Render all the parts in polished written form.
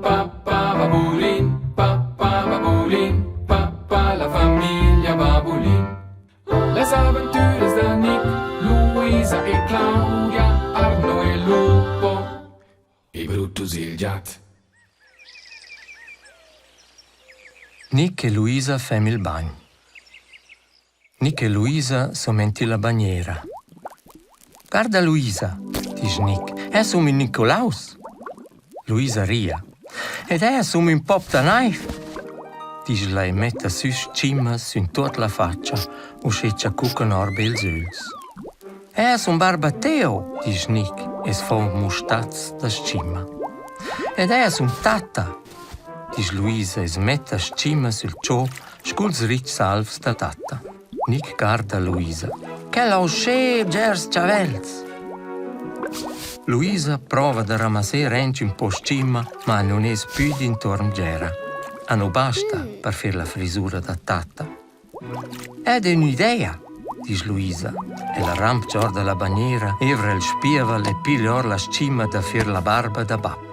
pa pa babulin, pa pa babulin, pa pa la famiglia Babulin. Las aventuras da Nick, Luisa e Claudia, Arno e Lupo e Brutus il giat. Nick e Luisa fem il bagn. Nick e Luisa somenti la bagnera. Guarda Luisa, disch Nick, è sum ün Nicolaus. Luisa ria. Ed è sum ün pop da naiv. Disch la e metta sü tschimmas sün tuot la fatscha, uschè cha cuccan or be ils ögls. È sun barba Teo, disch Nick e's fo mustats da tschimma. Ed è sun tatta, disch Luisa e's metta tschimma sül cho sculs ritschs alvs da tatta. Nick guarda Luisa. Quel ha uschè bgers chavels. Luisa prova da ramasser aint ün po tschimma, ma nun es pü d'intuorn bgera. A nu basta per fer la frisura da tatta. Ed ün'idea, disch Luisa. Ella rampcha or da la bagnera, evra il spievel e piglia or la tschimma da fer la barba da bap.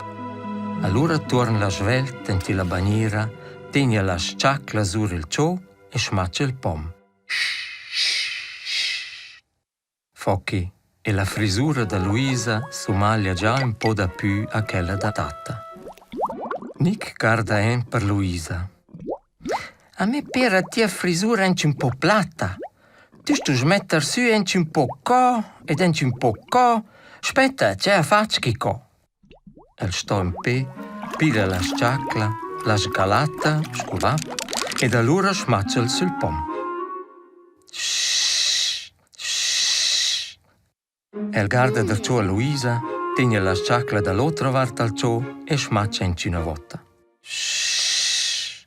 Alura tuorn'la svelt ent illa bagnera, tegna la s-chacla sur il cho e smacha il pom. Focki e la frisura da Luisa sumaglia già ün po dapü a quella da tatta. Nick guarda en per Luisa. A me pera tia frisura aunch ün po platta. Tü stust metter sü aunch ün po co ed aunch ün po co. Spetta, che fatsch quicò? El sto in pe, piglia la s-chacla, la sgalatta sco va ed alura smacha el sül pom. Sch, sch. El guarda darcheu a Luisa, tegna la s-chacla da l'otra vart dal cho e smacha inchüna vota. Sch.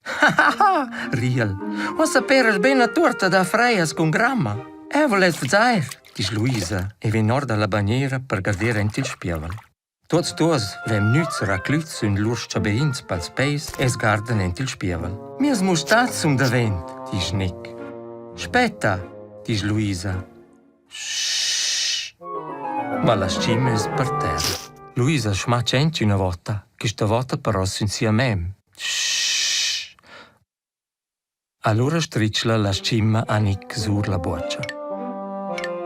Ha, riel. Uossa peras be üna tuorta da frajas cun gramma. Eu vuless vezair, disch Luisa e vegn or da la bagnera per garder aint il spievel. Tuots duos vegn gnüts raclüts sün lur schabeins pels peis e's guardan aint il spievel. Mias mustats sun davent, disch Nic. Spetta, disch Luisa. Sch. Ma la tschima es per terra. Luisa schmacha aint üna vota, quista vota però sün sia mem. Sch. Alura stritschla la tschimma a Nic sur la buocha.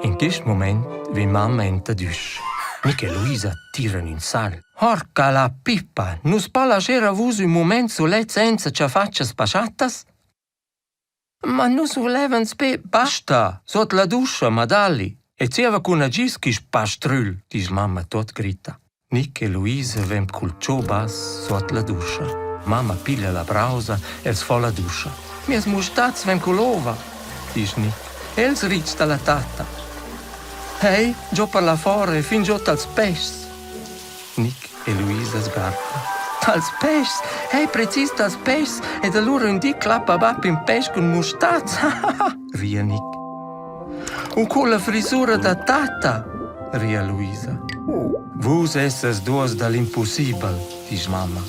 In quist mumaint vegn mamma enta d'üsch. Nic e Luisa tiran ün sal. Porca la pippa, nus po lascher a vus ün mumaint sulet senza cha fatschas paschattas? Ma nus vulevans be basta, suot la duscha, Madalli. E zieva cun agis quist pastrügl, disch mamma tuot gritta. Nic e Luisa vegn cul cho bass suot la duscha. Mamma piglia la brausa e'ls fo la duscha. Mias mustats vegn cull'ova, disch Nic. Els ritschs da la tatta. Hey, giò per la fora e fin giò tals peschs. Nic e Luisa sgarta. Dals peschs! Hey, precis dals peschs! Ed allura ün di clappa bap ün pesch cun mustaz! ria Nic. U culla frisura da tatta! ria Luisa. Vus essas duos da l'impussibel, disch mamma.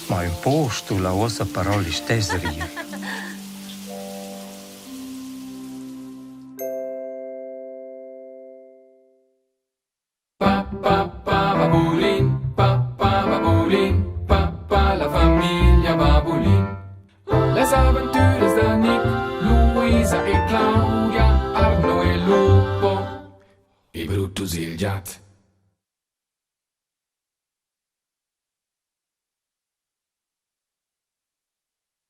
Ma ün po sto la uossa però listess rir. Pa pa pa babulin.